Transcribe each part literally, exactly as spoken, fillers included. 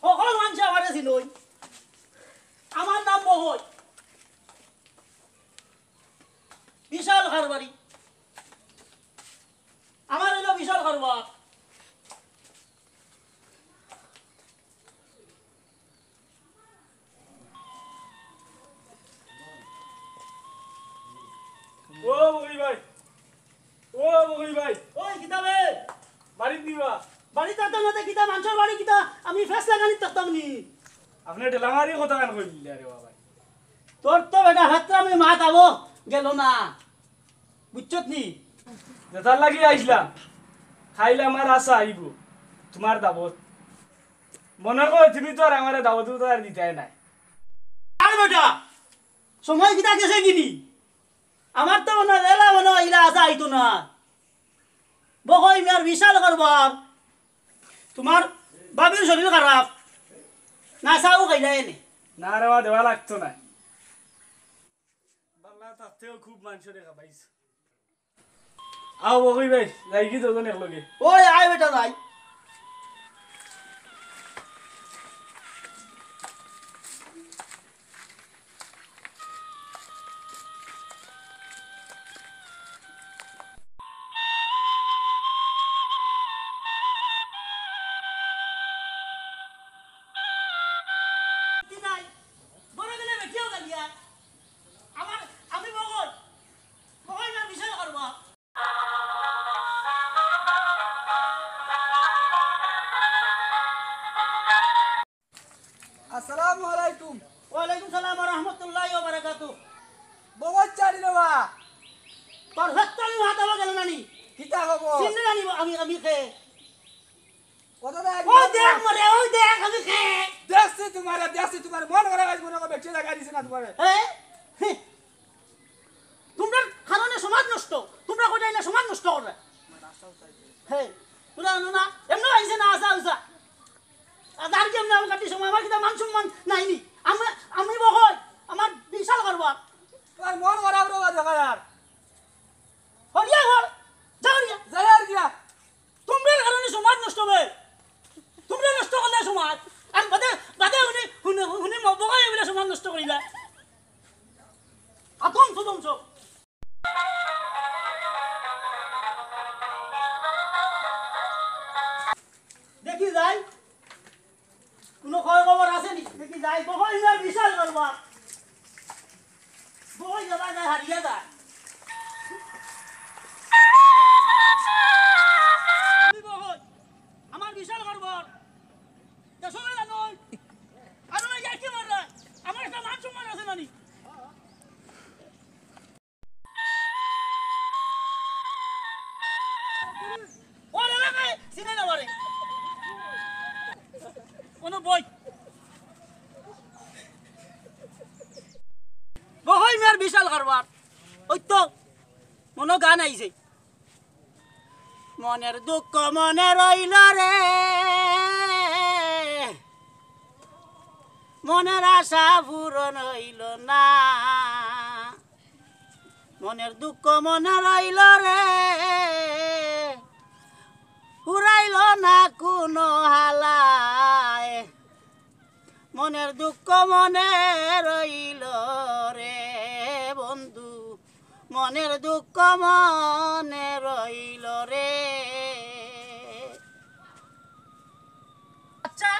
হকল মানষে আমারে চিনইন। আমার নাম বগই। বিশাল কারবারি। আমার অইলো বিশাল কারবার। ও বগই ভাই, ও বগই ভাই। ওই কিতা বে? বাড়িত নিবা? বাড়িত তো না, কিতা মানষর বাড়ি কিতা? আমি ফেস লাগানি থাকতাম নি। আপনে ঢেলামারি কথা কেন কইলে রে বাবা? তোর তো বেটা হাতরামি মাত আবো গেল না, বুঝছত নি? যেতার লাগি আইছলাম, খাইলে আমার আশা আইব, তোমার দাবত। মনে কর, তুমি তো আর আমারে দাওয়াত উতার দিতায় নায়। আর বেটা, সময় কিতা গেছে কিনি? আমার তো মনে হয় এলা মনে হয় ইলা আশা আইতো না। বগই মিয়ার বিশাল কারবার। তোমার ভাবির শরীর খারাপ, না চাও খাইলা এনে। না রে বা, দেওয়া লাগতো না। বালা তাতেও খুব মানষরে খাবাইছ। আও বগই ভাই, যাই কি দুজন একলগে? ওই আয় বেটা যাই। নাই, বড় গেলে বেটিও গালিয়া। আমার, আমি বগই, বগই না বিশাল কারবার। আসসালামু আলাইকুম। ওয়ালাইকুম সালাম ওয়া রাহমাতুল্লাহি ওয়া বারাকাতুহু। বগর চারি রে বা। তোর হত্তা আমি মাথা গেল নানি। কিতা খবর? চিনলে নানি আমি, আমি খে। কত দেখ? ওই দেখ মরে, ওই দেখ আমি খে। দেখছি তোমারে, দেখছি তোমারে। মন খারাপ আছে, মনে হয় বেশি জায়গা দিছে না তোমারে। হ্যাঁ? হে। তোমরার কারণে সমাজ নষ্ট। তোমরা কোথায় না সমাজ নষ্ট করবে? হে, তোমরা জানো না? এমনি আইছে না, আসা, আসা। আর যার কি এমনি আমি কাটি সময়, আমার কিতা মান সম্মান নাইনি? আমি, আমি বগই, আমার বিশাল কারবার। তোমার মন খারাপ রে বা দেখা যার। হরিয়া ঘর, যাও রিয়া। যাই আর গিয়া। তোমরার কারণে সমাজ নষ্ট হবে। তোমরা নষ্ট করলে সমাজ। আর বাদে, বাদে উনি, উনি, উনি বগই বলে সমাজ নষ্ট করিলা। আতম সুদম সব। দেখি যাই, কোনো খয় খবর আছে নি? দেখি যাই, বগই না বিশাল কারবার। বগই যাবা যায়, হারিয়া যায়। আমি বগই, আমার বিশাল কারবার। তা সবাই জানো, আর ওই ইয়ার্কি মাররা, আমার একটা মান সম্মান আছে নানি? ওর এলাকায় চিনে না পারে। কোনো বই। বগই মিয়ার বিশাল কারবার। ওই তো, মনো গান আইছে। মনের দুঃখ মনে রইল রে, মনের আশা পূরণ হইল না। মনের দুঃখ মনে রইল রে, ফুরাইল না কোনো হালায়। মনের দুঃখ মনে রইল রে বন্ধু, মনের দুঃখ মনে রইল রে। আচ্ছা,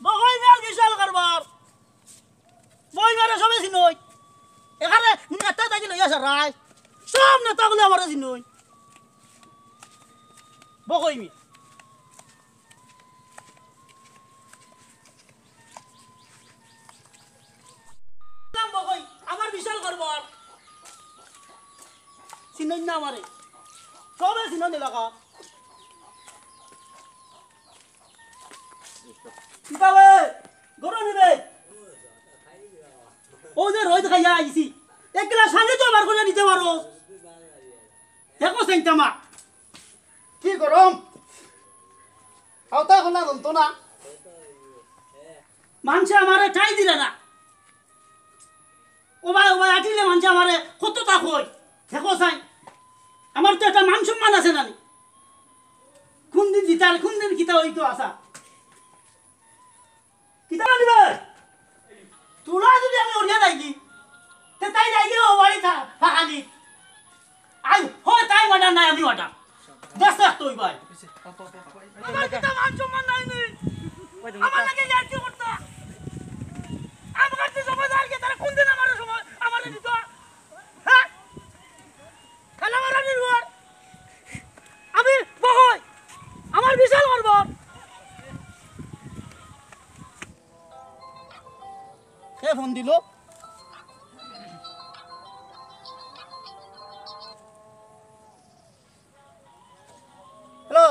বগই মিয়ার বিশাল কারবার। বই মারে সবে চিনই। এখানে নেতা থাকি লইয়া সারাই। সব নেতাগুলো আমারে চিনই। বগই মি। নাম বগই, আমার বিশাল কারবার। চিনই না আমারে। সবে চিনই এলাকা। কিতা বে? গরম নিবে? ও যে রোদ খাইয়া আইছি, এক গ্লাস পানি তো বার করে দিতে পারো। দেখো সেন্টামা। কি গরম? খাওতা খোলা বলতো না। মানষে আমারে ঠাই দিলা না। ও ভাই, ও ভাই, আটিলে মানষে আমারে কততা কই। দেখো চাই, আমার তো একটা মান সম্মান আছে নানি। ইতার কুনদিন কিতা অইতো আশা? কিতা মানিবে? তুলা যদি আমি উড়িয়া যাইগি, তে তাই যাইগি ও বাড়ি থা-, থাকালি। আই, হয় তাই মার্ডার নাই, আমি মার্ডার। দেশ রাখতে অইবায়। আমার কিতা মান সম্মান নাই নি? আমার লাগে ইয়ার্কি করতা? আমার যে সময় আর কি, তারা কুনদিন আমার সময়, আমার দিত? হ্যাঁ? খেলা মারানির ওর। আমি বগই। আমার বিশাল গর্ব। কে ফোন দিল? হ্যালো।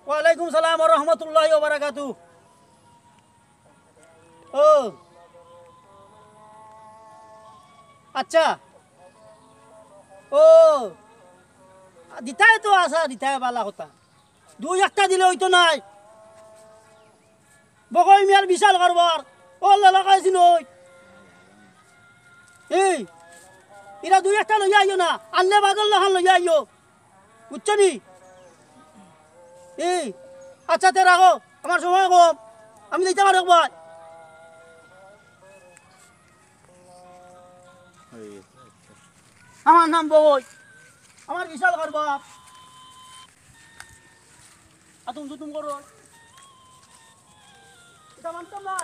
ওয়ালাইকুম সালাম ওয়া রাহমাতুল্লাহি ওয়া বারাকাতু। ও। আচ্ছা। ও। দিতায় তো আশা, দিতায় বালা কথা। দুই একটা দিলে অইতো নায়। বগই মিয়ার বিশাল কারবার। ও লালা খাইছি নই। এই, এরা দুই একটা লইয়া আইও না। আনলে বাদল লাখান লইয়া আইও। বুঝছো নি? এই, আচ্ছা, তে রাখো। আমার সময় কম। আমি যাইতে পারো একবার। আমার নাম বগই। আমার বিশাল কারবার। আতুম জুতুম করো। এটা মানতাম না।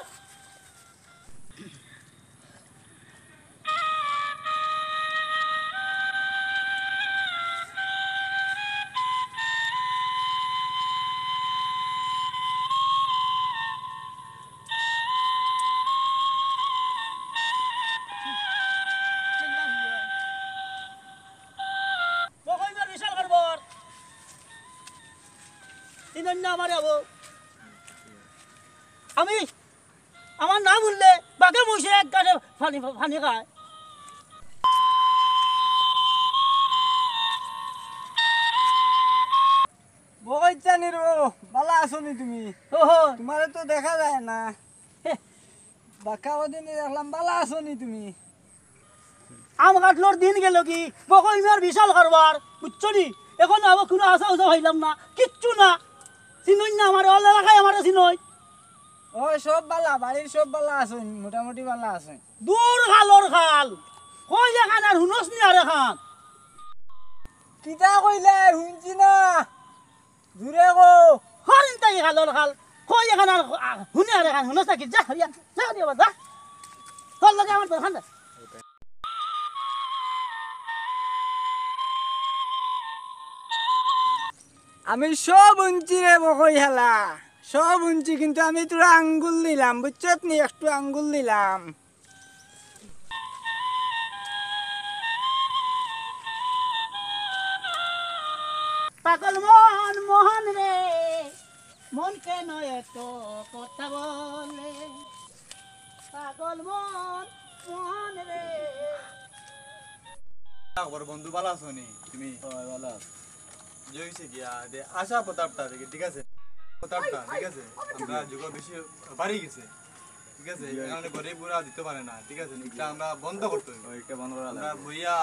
বগই মিয়ার বিশাল কারবার। তিন অন্য আমার যাবো। আমি, আমার নাম উঠলে বাঘে মহিষে এক গালে পানি, পানি খায়। বগইচানির ও, বালা আছো নি তুমি? ওহো। তোমারে তো দেখা যায় না। হে। বাক্কা ওদিন দেখলাম, বালা আছো নি তুমি? আম কাটলর দিন গেল কি? বগই মিয়ার বিশাল কারবার, বুঝছো নি? এখন আবার কোনো আশা উশা পাইলাম না, কিচ্ছু না। চিনইন না আমারে, অল এলাকায় আমারে চিনইন। ও, সব বালা, বাড়ির সব বালা আছইন, মোটামুটি বালা আছইন। দূর খালর খাল, কই এখান আর হুনস নি আর এখান। কিতা কইলে হুনছি না, জুরে কও। হরিণ তাই খালর খাল, কই এখান আর, আ, হুনে আর এখান হুনস না কি? যা, হরিয়া, যা, হরিয়া, যা। তোর লগে আমার দরকার নাই। আমি সব হুনছি রে বগই হালা, সব হুনছি, কিন্তু আমি তোরা আঙ্গুল দিলাম, বুঝছত নি? একটু আঙ্গুল দিলাম। পাগল মন, মন রে, মন কেন এত কথা বলে? পাগল মন, মন রে। খবর বন্ধু, ভালা আছো নি তুমি? অয়, ভালা আছি। যে অইছে গিয়া, দে, আশা প্রতাপটা দেখি, ঠিক আছে? প্রতাপটা, ঠিক আছে? আমরা যুগ বেশি বাড়ি গেছে, ঠিক আছে? জি। এখানে গরিব বুড়া দিতে পারে না, ঠিক আছে? এটা আমরা বন্ধ করতে হবে। অয়, এটা বন্ধ করা লাগবে। আমরা বইয়া,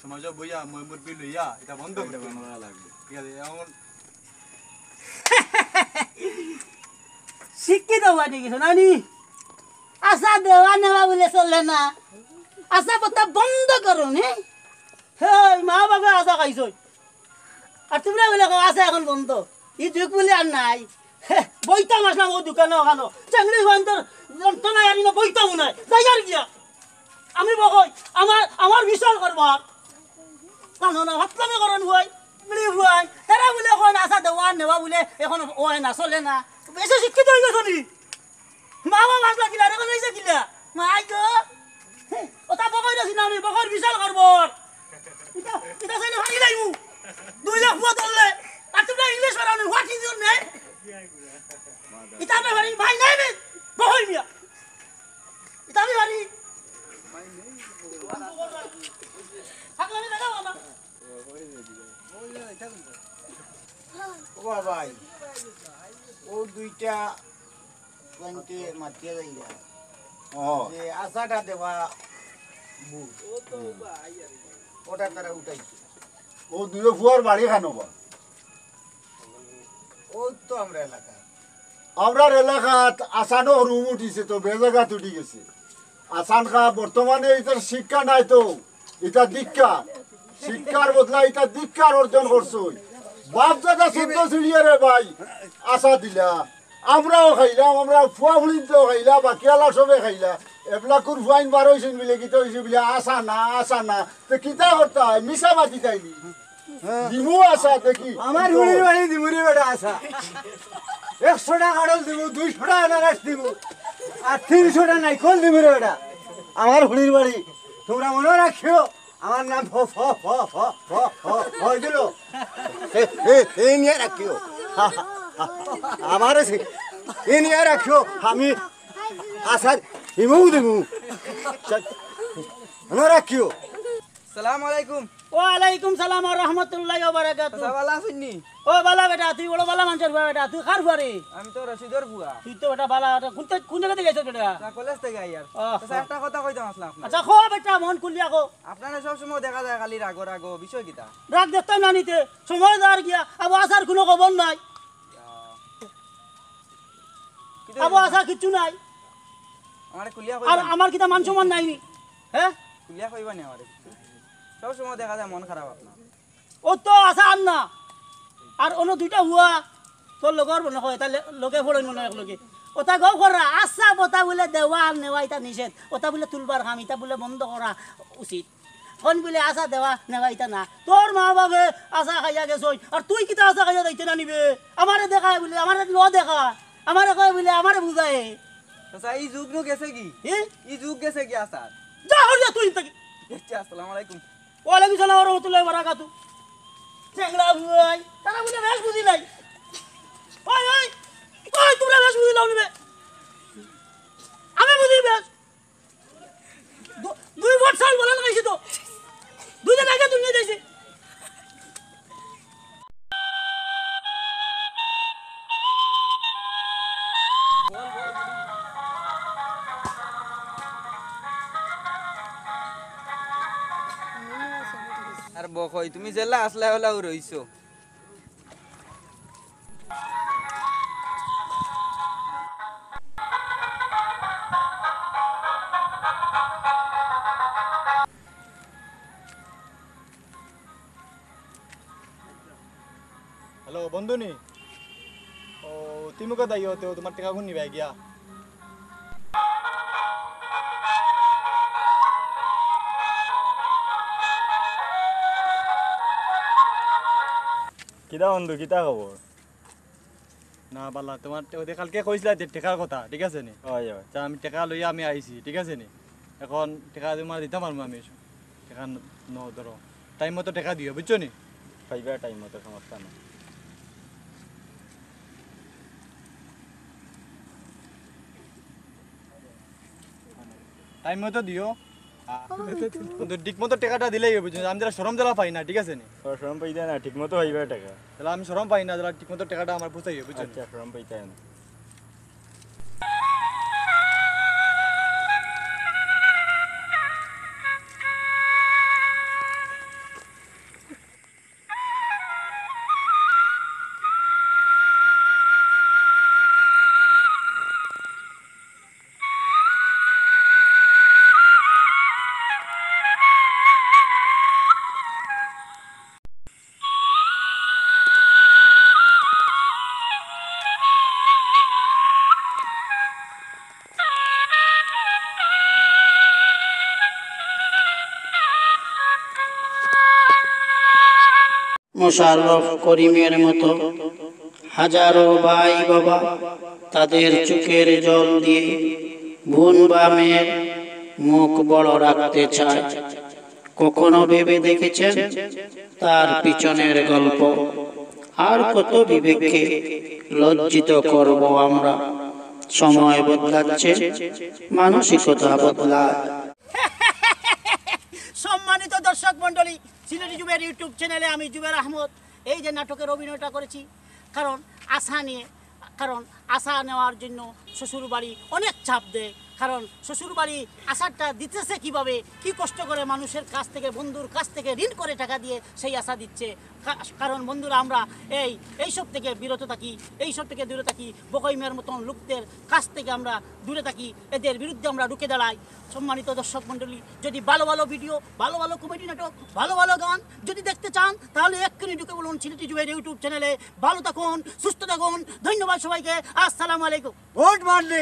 সমাজে বইয়া, ময় মুরব্বি লইয়া, এটা বন্ধ এটা করতে বন্ধ হবে। করা লাগবে। ঠিক আছে? এখন শিক্ষিত হওয়া ঠিক আছে, না নি? আশা দেওয়া নেওয়া বলে চলে না। আশা কথা বন্ধ করো, নি? হেই, মা বাবা আশা খাইছই। আর তোমরা বলে কও, আশা এখন বন্ধ। ই যুগ বলে আর নাই। হে, বইতাম আসলাম ও দোকানো ওখানো। চাংড়ি হইন তোর যন্ত্রণায় আর ইনো বইতাম নাই। যাই আর গিয়া। আমি বগই, আমার, আমার বিশাল করবার। জানো না, ভাতলামি করন হুয়াই, বিড়ি হুয়াই। তারা বলে এখন আশা দেওয়া নেওয়া বলে এখন অয় না, চলে না। বেশি শিক্ষিত অই গেছো নি? মা বাবা আসলা কিলা, রে কইছে কিলা? মা আই গো। ওটা বগই রছি না আমি, বগর বিশাল করবর। এটা, এটা চাইলে ভাঙি লাইমু। দুই লাখ পুয়া ধরলে। আর তোমরা ইংলিশ করানো, what is your name? এটা আমি ভাই, ভাই নাই রে। বগই মিয়া। এটা আমি ভাই। থাকলে আমি দেখাবো না। ও ভাই, ও দুইটা পয়েন্টে মাতিয়া যাইয়া। ও। যে আশাটা দেওয়া ভুল। ওটা তারা উঠাইছে। ও দুইও ফুয়ার বাড়ি খানো বা? ও তো আমরা এলাকা। আমরার এলাকাত আসানও রুম উঠিছে তো, বেজাগাত উঠি গেছে। আসান খা বর্তমানে ইতার শিক্ষা নাই তো, ইতা দীক্ষা। শিক্ষার বদলা ইতা দীক্ষার অর্জন করছই। বাপ দাদা চোদ্দ সিঁড়িয়ে রে ভাই, আশা দিলা। আমরাও খাইলাম, আমরা ফুয়া ফুলিন্তেও খাইলা, বাকিয়ালা সবে খাইলা। এবলাকুর ফুয়াইন বার অইছইন বিলে কিতা অইছে বিলে আশা না, আশা না। তো কিতা করতা হয়? মিছা মাতি তাইনি। দিমু আশা দেখি। আমার হুড়ির বাড়ি দিমুরে বেটা আশা। একশোটা কাঠল দিমু, দুইশোটা আনারস দিমু, আর তিনশোটা নাইকল দিমুরে বেটা। আমার হুড়ির বাড়ি। তোমরা মনো রাখিও, আমার নাম ফ, ফ, ফ, ফ, ফ, ফ, ফজলু। এ, এ, এ নিয়া রাখিও। আমারে সে, এ নিয়া রাখিও। আমি আশা দিমু দিমু। মনো রাখিও। সালাম আলাইকুম। ওয়ালাইকুম সালাম ওয়া রাহমাতুল্লাহি ওয়া বারাকাতুহু। আচ্ছা, ভালা আছইন নি? ও ভালা বেটা, তুই বড় ভালা মানষর ফুয়া বেটা, তুই কার ফুয়া রে? আমি তো রশিদর ফুয়া। তুই তো বেটা ভালা, কোন থে-, কোন জাগা থাকি আইছস বেটা? আচ্ছা, কলেজ থাকি আইয়ার। আহ, আচ্ছা, আহ। একটা কথা কইতাম আছলাম আপনারে। আচ্ছা, কও বেটা, মন খুলিয়া কও। আপনারে সব সময় দেখা যায় খালি রাগো রাগো, বিষয় কিতা? রাগ দেখতাম না নি তে, সময় যার গিয়া, আবু আশার কুনু খবর নাই। আহ। কিতা আবু কইতাম? আশা কিচ্ছু নাই। আমারে খুলিয়া আর কইবা নি? আমার কিতা মান সম্মান নাই নি? হ্যাঁ? খুলিয়া কইবা নি আমারে? সব সময় দেখা যায় মন খারাপ আপনার। ও তো আশা আর না। আর অন্য দুইটা ফুয়া, তোর লগর মনে হয়, তাইলে লগে পড়ইন মনে হয় এক লগে। ওটা গো কররা, আশা বতা বুলে দেওয়া আর নেওয়া ইতা নিষেধ। ওটা বুলে তুলবার কাম, ইতা বুলে বন্ধ করা উচিত। কোন বুলে আশা দেওয়া নেওয়া ইতা না। তোর মা বাপে আশা খাইয়া গেছইন, আর তুই কিতা আশা খাইয়া যাইতে না নিবে? আমারে দেখায় বুলে, আমারে ন দেখা, আমারে কয় বুলে, আমারে বুঝায়। আচ্ছা, ই যুগ নু গেছে গি? হি? ই যুগ গেছে গি আশার? যা হরিয়া তুই থাকি। আচ্ছা, আসসালামু আলাইকুম। ওয়ালাইকুম সালাম ওয়া রাহমাতুল্লাহি ওয়া বারাকাতু। চেংড়া ভাই, তারা বুলে বেশ বুঝি নাই। ওই, ওই, ওই, তোমরা বেশ বুঝি নাও নিবে। আমি বুঝি বেশ। দু-, দুই বছর বলে লাগাইছি তো। দুই দিন আগে তুমি দিয়েছি। আর বকই, তুমি যেলা আসলা ওলাও রইছো। হ্যালো, বন্ধু নি? ও, তুমি কোথায় ইয়ো? তো তোমার টেকা কোন নিবে গিয়া? কিতা বন্ধু, কিতা খবর? না, বালা, তোমার টে-, ওই যে কালকে কইছিলা যে টেকার কথা, ঠিক আছে নি? হয়, হয়। তা আমি টেকা লইয়া আমি আইছি, ঠিক আছে নি? এখন টেকা তোমার দিতাম পারমু আমি, টেকা ন-, ন-, ধরো। টাইম মতো টেকা দিও, বুঝছো নি? পাইবা টাইম মতো, সমস্যা নাই। টাইম মতো দিও। আ, কিন্তু ঠিক মতো টেকাটা দিলেই হবে, বুঝছো? আমি যারা শরম জ্বালা পাই না, ঠিক আছে নি? ও, শরম পাই না, ঠিক মতো পাইবা টেকা। তাহলে আমি শরম পাই না, যারা ঠিক মতো টেকাটা আমার পৌঁছাই হবে, বুঝছো নি? আচ্ছা, শরম পাইতা না। মোশাররফ করিমের মতো হাজারো ভাই বাবা তাদের চোখের জল দিয়ে বোন বা মেয়ের মুখ বড় রাখতে চায়। কখনো ভেবে দেখেছেন তার পিছনের গল্প? আর কত বিবেককে লজ্জিত করব আমরা? সময় বদলাচ্ছে, মানসিকতা বদলায়। সম্মানিত দর্শক মণ্ডলী, সিলেটি জুবের YouTube চ্যানেলে আমি জুবের আহমদ এই যে নাটকের অভিনয়টা করেছি, কারণ আশা নিয়ে, কারণ আশা নেওয়ার জন্য শ্বশুর বাড়ি অনেক চাপ দেয়, কারণ শ্বশুর বাড়ি আচারটা দিতেছে কিভাবে, কি কষ্ট করে মানুষের কাছ থেকে, বন্ধুর কাছ থেকে ঋণ করে টাকা দিয়ে সেই আচার দিচ্ছে। কা-, কারণ বন্ধুরা, আমরা এই এইসব থেকে বিরত থাকি, এইসব থেকে দূরে থাকি। বকই মিয়ার মতন লোকদের কাছ থেকে আমরা দূরে থাকি, এদের বিরুদ্ধে আমরা রুখে দাঁড়াই। সম্মানিত দর্শক মণ্ডলী, যদি ভালো ভালো ভিডিও, ভালো ভালো কমেডি নাটক, ভালো ভালো গান যদি দেখতে চান, তাহলে এক্ষুনি ঢুকে বলুন সিলেটি জুবাইর ইউটিউব চ্যানেলে। ভালো থাকুন, সুস্থ থাকুন। ধন্যবাদ সবাইকে। আসসালামু আলাইকুম। ভোট মারলে